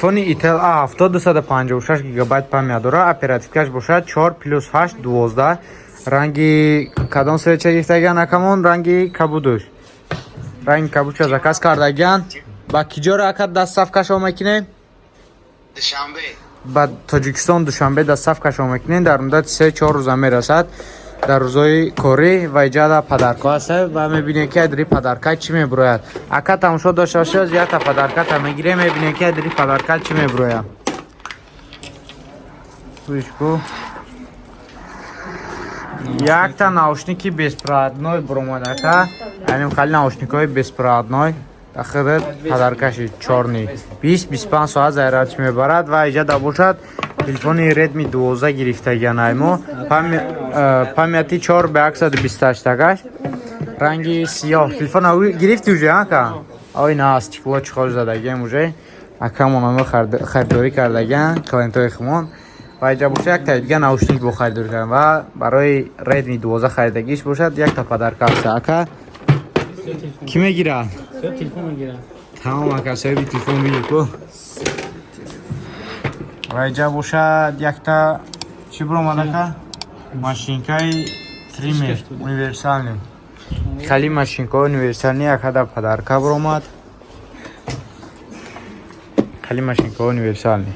Телефони Itel A70, 256 гигабайт память дора, оперативкаш бошад 4 плюс 8, 12. Ранги кадом свеча гирифтагиан акамон? Ранги кабудуш. Ранги кабудша заказ кардагиан. Ба киҷоро, ака, доставкашо мекунем? Душанбе. Ба Тоҷикистон, Душанбе доставкашо мекунем. Дар муддати 3-4 рӯза мерасад, дар рӯзҳои корӣ. Ва иҷада подаркҳо ҳаста ва мебинем, ки айдри подарка чӣ мебурояд. Ака, тамошо дошта бошед, якта подарката мегирем, мебинем, ки айдри подарка чӣ мебурояд. Гӯш, якта наушники беспроводной буромад, ака. Яним хали наушникҳои беспроводной дахират подаркаши чёрный, 20-25 соат зарядш мебарад. Ва иҷада бошад телефони Redmi 12 гирифтагиан мо, памяти 4 ба 128 тагаш, ранги сиёҳ. Телефон гирифти уже, ака? Ой, на стекло чехол задагиам уже, акамон ама харидорӣ кардагиан, клиентои хумон. Ва иҷа бошад якта дига наушник бо харидорӣ кардан ва барои Redmi 12 харидагиш бошад, якта подарка аста. Ака, кӣ мегирад? Телефон мегирад. Тамом, ака, соҳиби телефон бигир ку. Ва иҷа бошад якта чӣ биромад, ака? Машинкаи триммер универсальный. Хали машинкаи универсальный, ака, дар подарка биромад. Хали машинкаи универсальный.